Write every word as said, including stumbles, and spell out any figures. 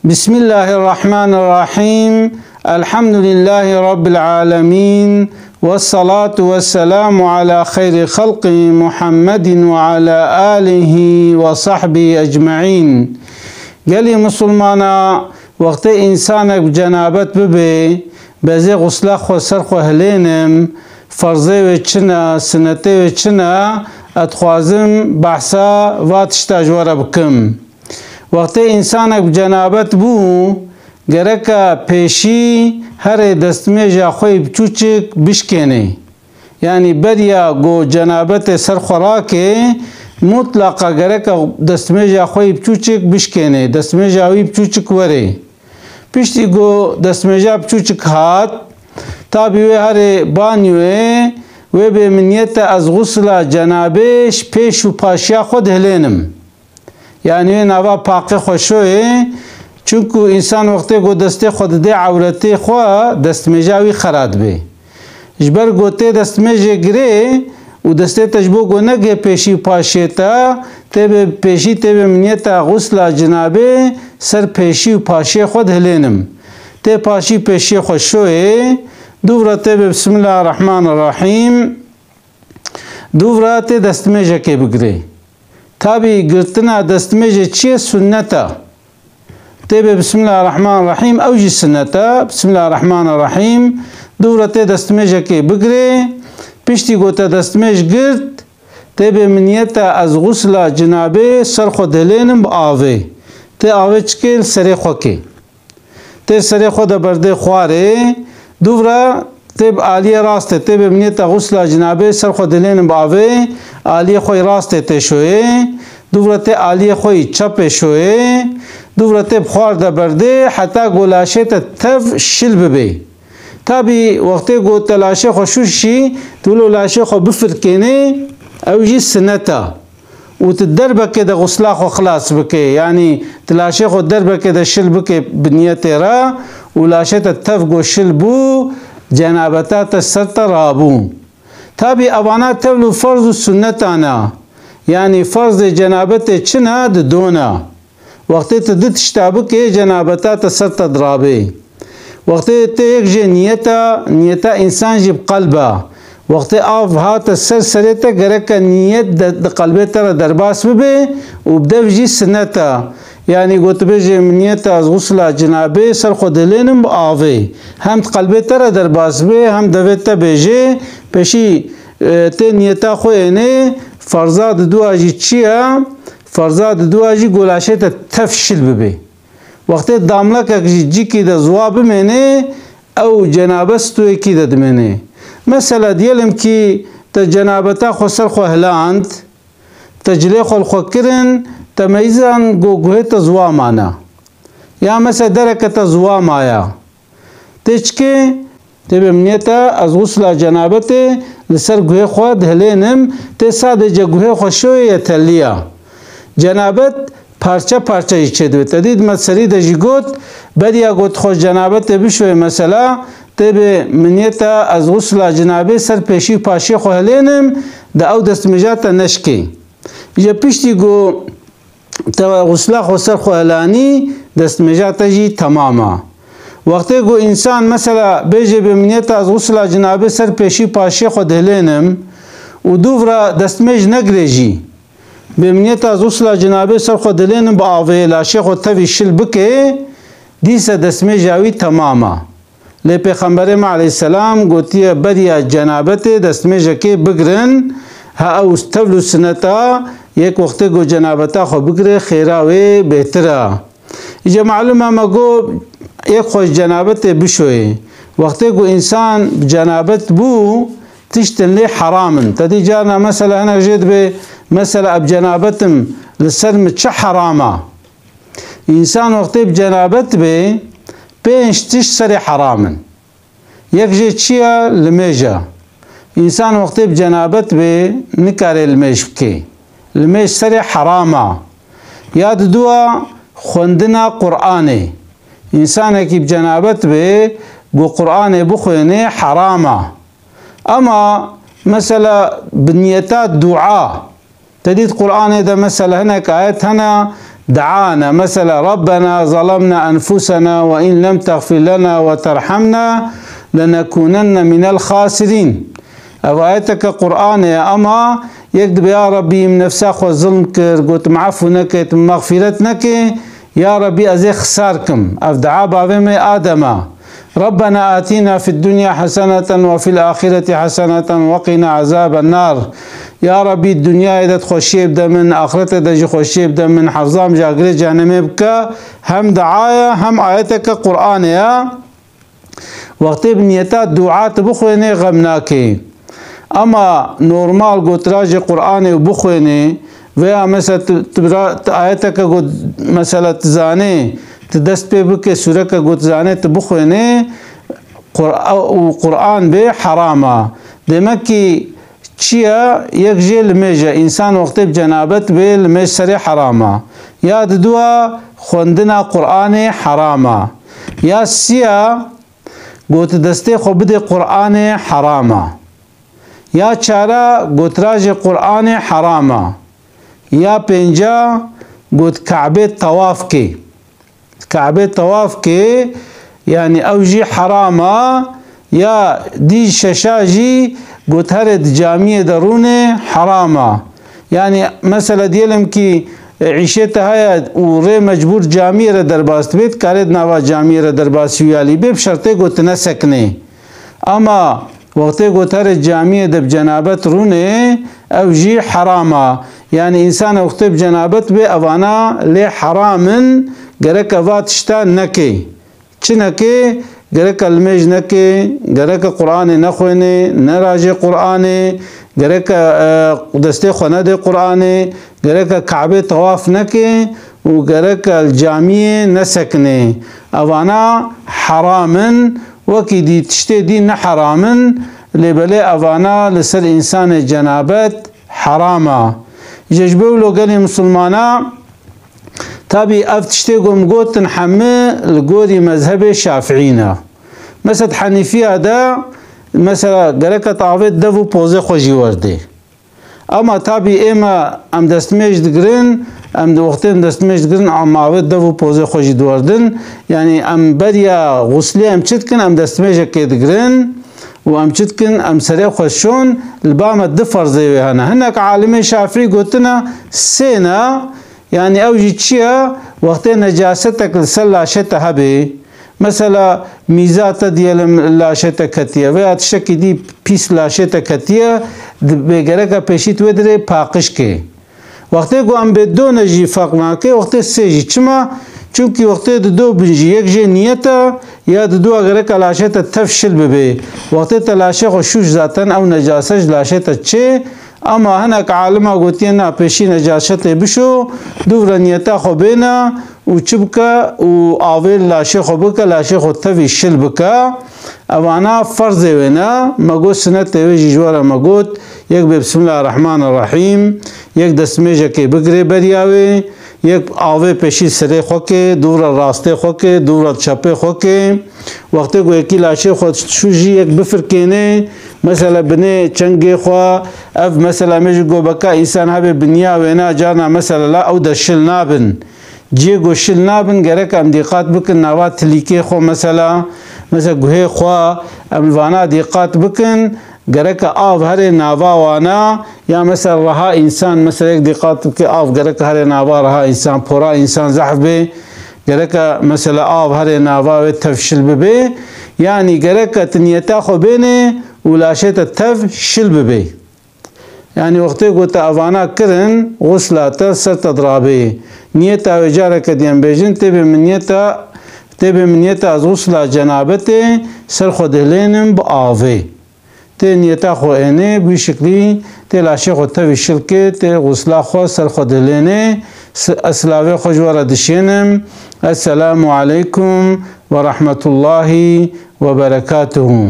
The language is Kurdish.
Bismillahirrahmanirrahim. Elhamdülillahi Rabbil alemin. Ve salatu ve selamu ala hayri halqi Muhammedin ve ala alihi ve sahbihi ecmaîn. Gelî Musulmana, wextê însanek bi cenabet bibe, bezê xusla xwe ser xwe hilênim, ferzê wê çi ne, sinetê wê çi ne, ez dixwazim behsa va tişta ji we re bikim. Wextê însanek bi cenabet bû, gereke pêşî herê destmêja xwe yî biçûçik bişkênê. Yanî beriya ku cenabetê ser xwe rake, mutlaqa gereke destmêja xwe yî biçûçik bişkênê, destmêja wî biçûçik werê. Piştî ku destmêja biçûçik hat, tabî wê herê banyoyê, wê bê min niyete ez xusla cenabê ji pêş û paşiya xwe dihilênim. Yanî wê nava paqê xwe şoyê, çunku însan wextê ku destê xwe didê ewretê xwe, destmêja wî xera dibe. Ji ber ku tê destmêjê girê û destê te ji bo ku negihê pêşî û paşiyê te, tê bê pêşî tê bê min niyeta xusla cinabê ser pêşî û paşiyê xwe dihilênim. Tê paşî pêşiyê xwe şoyê, dûv re tê bê Bismillahirrahmanirrahîm. Dûv re tê destmêjekê bigirê. Tabî girtina destmêjê çi ye? Sunnet e. Tê bê Bismillahirrahmanirrahîm, ew jî sunnet e. Bismillahirrahmanirrahîm. Dûv re tê destmêjekê bigirê. Piştî ku te destmêj girt, tê bê min niyeta ez xusla cinabê ser xwe dihilênim bi avê. Tê avê çikê li serê xwe kê. Tê serê xwe de berdê xwarê, dûv re tê bi aliyê rastê, tê bê min niyeta xusla cinabê ser xwe dilênin bi avê, aliyê xwe yî rastê tê şoyê, dûv re tê aliyê xwe yî çepê şoyê, dûv re tê bi xwar de berdê, heta ku laşê te tev şil bibê. Tabî wextê ku te laşê xwe şûşî, tu wilo laşê xwe bifirkênê, ew jî sinet e. Û tu derbekê de xusla xwe xilas bike, yanî tu laşê xwe derbekê de şil bike bi niyetê re û laşê te tev ku şil bû, cenabeta te ser te rabû. Tabî evana tevlû ferz û sunnetan e, yanî ferzê cenabetê çi ne, di do ne. Wextê tu du tişta bikê, cenabeta te ser te dirabê. Wextê tê yek jê niyeta, niyeta însan jî bi qelb e. Wextê av hate ser serê te, gereke niyet de, di qelbê te re derbas bibe û bi dev jî sinet e. Yanî ku tu bêjê, min niyeta ez xusla cinabê ser xwe dilênim bi avê. Hem di qelbê te re derbas be, hem devê te bêjê, pêşî, e, tê niyeta xwe ênê, ferza di dua jî çi ye? Ferza di dua jî ku laşê te tev şil bibe. Wextê damlekek ji cîkî de ziwa bimênê, ew cenabe stûyekî de dimênê. Mesela, diyelim kî te cenabeta xwe ser xwe hiland, te cilê xwe li xwe kirin, te meyzan ku guhê te ziwa mane. Ya mesela dereke te ziwa maya. Tê çikê? Tê bê min niyeta ez xusla cenabetê li ser guhê xwe dihilênim, tê sadece guhê xwe şoyê ye teliya. Cenabet parçe parçe jî çêdibe. Te dît me serî de jî got, beriya got xwe cenabetê bişoyê mesela, tê bê min niyeta ez xusla cinabê ser pêşî û paşiyê xwe hilênim, de ew destmêja te neşkê. Ji piştî ku te xusla xwe ser xwe hilanî, destmêja te jî temam e. Wextê ku însan mesela bêje, bê min niyeta ez xusla cinabê ser pêşî paşiyê xwe dihilênim û dûv re destmêj negire jî, bê min niyeta ez xusla cinabê ser xwe dilênim bi avê, laşê xwe tevî şil bike, dîse destmêja wî temam e. Lê Pêxemberê me aleyhisselam gotiye, beriya cenabetê destmêjekê bigirin, ha ew tevl û sinet e, yek wextê ku cenabeta xwe bigire, xêra wê bêhtir e. Îca malûm e me got, yek xwe ji cenabetê bişoyê. Wextê ku însan bi cenabet bû, tiştin lê heram in. Te dî carna mesela hinek jê dibe, mesela ez bi cenabet im, li ser min çi heram e? Însan wextê bi cenabet be, pênc tişt serê heram in. Yek jê çi ye? Limêj e. Însan wextê bi cenabet be, nikare limêj bike. Limêj serê heram e. Ya didua xwendina Qur'anê. Însanekî bi cenabet be, ku Qur'anê bixwêne heram e. Ama mesela bi niyeta dua, te dît Qur'anê de mesela hinek ayet hene, دعانا. Mesela, "Rabbena zalemna enfusena ve in lem teğfir lena ve terhamna lenekunenne minel xasirîn." Ev ayeteke Qur'anê ye, ama yek dibe, "Ya Rabbî, min nefsa xwe zilm kir, got, min efû neke, tu min mexfîret neke, ya Rabbî, ez ê xisar kim." Ev dua bavê me Adem e. "Rabbena atina fid dunya haseneten ve fil ahireti haseneten ve qina azaben nar." Ya Rabbî, dinyayê de xweşiyê bide min, axirete de jî xweşiyê bide min, hefza min ji agirê cehennemê bike. Hem dua ye, hem ayeteke Qur'anê ye. Wextê bi niyeta dua tu bixwênê, xem nake. Ama normal gotirajê Qur'anê û bixwênê, veya mesela tu, tu bira, tu ayeteke got, mesela tu zanê, tu dest pê bike, sûreke got zanê, tu bixwênê, Qur-, û Qur'an bê, heram e. Demek ki çi ye? Yek jê limêj e. Însan wextê bi cenabet bê, limêj serê heram e. Ya diduwa, xwendina Qur'anê heram e. Ya siya, got destê xwe bidê Qur'anê, heram e. Ya çara, gotirajê Qur'anê heram e. Ya pênca, got Kabê tewaf kê. Kabê tewaf kê, yanî ew jî heram e. Ya dî şeşa jî, got herê di camiyê de rûnê, heram e. Yanî mesela diyelim ki, e, îşê te heye û rê mecbûr camiyê re derbas dibê, dikarê di nava camiyê re derbasî wî alî bê, bi şertê got tu nesekinê. Ama wextê got herê camiyê de bi cenabet rûnê, ew jî heram e. Yanî însan wextê bi cenabet bê, evana lê heram in, gerek eva tişta neke. Çi neke? Gereke limêj neke, gereke Qur'anê nexwêne, nerajê Qur'anê, gereke, e, destê xwe nede Qur'anê, gereke Kabê tewaf neke û gereke li camiyê nesekine. Evana heram in, wekî dî tiştê dî ne heram in, lê belê evana li ser însanê cenabet heram e. Ji, ji bo wilo gelê misilmana, tabî ev tiştê ku min gotin hemî li gorî mezhebê Şafiî ne. Mesela Henîfiya de, mesela gereke tu avê dev û pozê xwe jî werdê. Ama tabî ême em destmêj digirin, em di wextê em destmêj digirin, em avê dev û pozê xwe jî diwerdin. Yanî em beriya xuslê em çi dikin, em destmêjekê digirin û em çi dikin, em serê xwe şon, li ba me du ferzê wê hene. Hinek alimê Şafî gotine sê ne, yanî ew jî çi ye? Wextê necasetek li ser laşê te hebe, mesela mîza te diyelim laşê te ketiye veya tiştekî dî pîs laşê te ketiye, di bêgereke pêşî tu wê dirê paqij kê. Wextê ku em bê done jî ferq nake, wextê sê jî. Çima? Çunkî wextê di do bin jî yek jê niyet e, ya di dua gereke laşê te tev şil bibe. Wextê te laşê xwe şûş zaten ew necase ji laşê te çê. Ama hinek alima gotiye na, pêşî necasetê bişo, dûv re niyeta xwe bêne û çi bike û avê li laşê xwe bike, laşê xwe tevî şil bike. Evana ferzê wê ne, me got sunetê wê jî ji we re me got, yek bê Bismillahirrahmanirrahîm, yek destmêjekê bigirê beriya wê, yek avê pêşî serê xwe kê, dûv re rastê xwe kê, dûv re çepê xwe kê. Wextê ku yekî laşê xwe şû jî yek bifirkênê, mesela binê çengê xwe, ev mesela me ji gobeka însan hebe biniya wêna carna mesela la ew de şil nabin. Cihê ku şil nabin gerek em dîqat bikin nava tilîkê xwe mesela, mesela guhê xwe, em li vana dîqat bikin, gereke av herê nava wana, ya mesela reha însan, mesela yek dîqat bike av gereke herê nava reha însan, pora însan zehf bê, gereke mesela av herê nava wê tev şil bibe. Yanî gereke tu niyeta xwe bêne û laşê te tev şil bibe. Yanî wextê ku te evana kirin, xusla te ser te dirabê. Niyeta wê careke dî em bêjin, tê bê min niyeta, tê bê min niyeta ez xusla cenabetê ser xwe dihilênim bi avê. Tê niyeta xwe ênê, bi wî şiklî tê laşê xwe tevî şil kê, tê xusla xwe ser xwe dihilênê. S-, ez silavê xwe ji we re dişênim. Esselamu aleykum ve rahmetullahi ve berekatuhu.